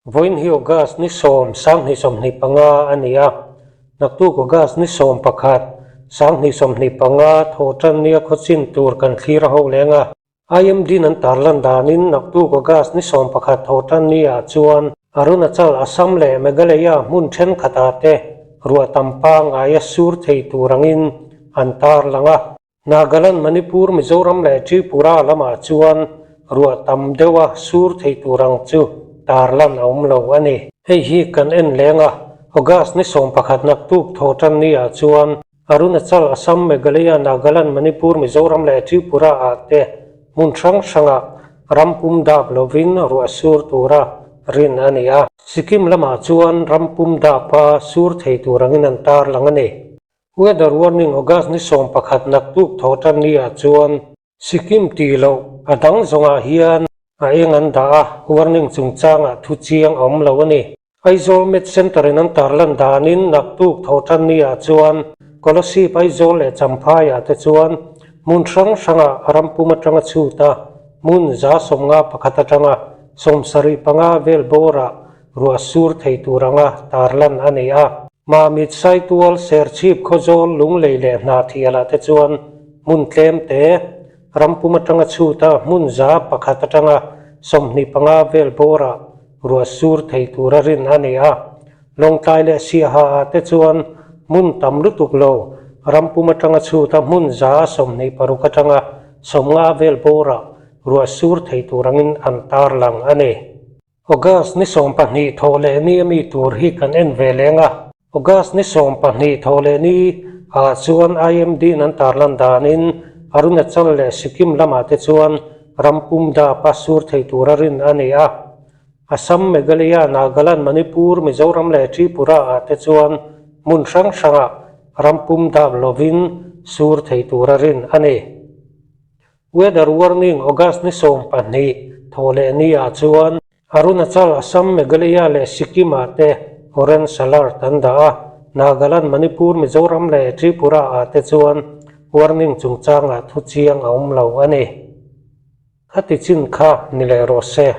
Vawiin hi August ni sawm 2025 a ni a, naktuk August ni 11 2025 thawh tan nia khawchin tur kan thlir a ho leng a. IMD-in an tarlan danin naktuk August ni 11 thawh tan niah chuan Arunachal, Assam leh Meghalaya hmun thenkhatah te ruah tam pangngaia sur thei tur angin an tarlang a. Nagaland, Manipur, Mizoram leh Tripura lamah chuan ruah tam deuha sur thei tur ang chu tarlan a awm lo a ni. Hei hi kan en leng a, August ni 11 naktuk thaw tan niah chuan Arunachal, Assam, Meghalaya, Nagaland, Manipur, Mizoram leh Tripura ah te hmun hrang hrangah ram pum dap lovin ruah sur tura rin a ni a. Sikkim lamah chuan ram pum dapa sur thei tur angin an tarlang a ni. Weather warning August ni 11 naktuk thaw tan ni ah chuan Sikkim tih loh a dang zawngah hian a eng an dah a, warning chungchangah thu chiang a awm lo a ni. Aizawl Met Centre in an tarlan danin naktuk thaw tan ni ah chuan Kolasib, Aizawl leh Champhai ah te chuan hmun hrang hrangah ram pum atanga chhut a, hmun 151 atanga 75 vel bawrah ruah sur thei tur anga tarlan a ni a. Mamit Saitual, Serchhip, Khawzawl, Lunglei leh Hnahthialah te chuan hmun tlem te, ram pum atanga chhut a hmun 101 atanga 25 vel bawrah ruah sur thei tura rin a ni a. Lawngtlai leh Siaha ah te chuan hmun tam lutuk lo, ram pum atanga chhut a hmun 26 atanga 50 vel bawrah ruah sur thei tur angin an tarlang a ni. August ni 12 thawh leh ni a mi tur hi kan en ve leng a. August ni 12 thawh leh ni ah chuan IMD-in an tarlan danin Arunachal leh Sikkim lamah te chuan ram pum dap a sur thei tura rin a ni a. Assam, Meghalaya, Nagaland, Manipur, Mizoram leh Tripura ah te chuan hmun hrang hrangah ram pum dap lovin sur thei tura rin a ni. Weather warning August ni 12 thawh leh ni ah chuan Arunachal, Assam, Meghalaya leh Sikkim ah te orange alert an dah a, Nagaland, Manipur, Mizoram leh Tripura ah te chuan warning chungchangah thu chiang a awm lo a ni. Khati chin kha ni leh rawh se.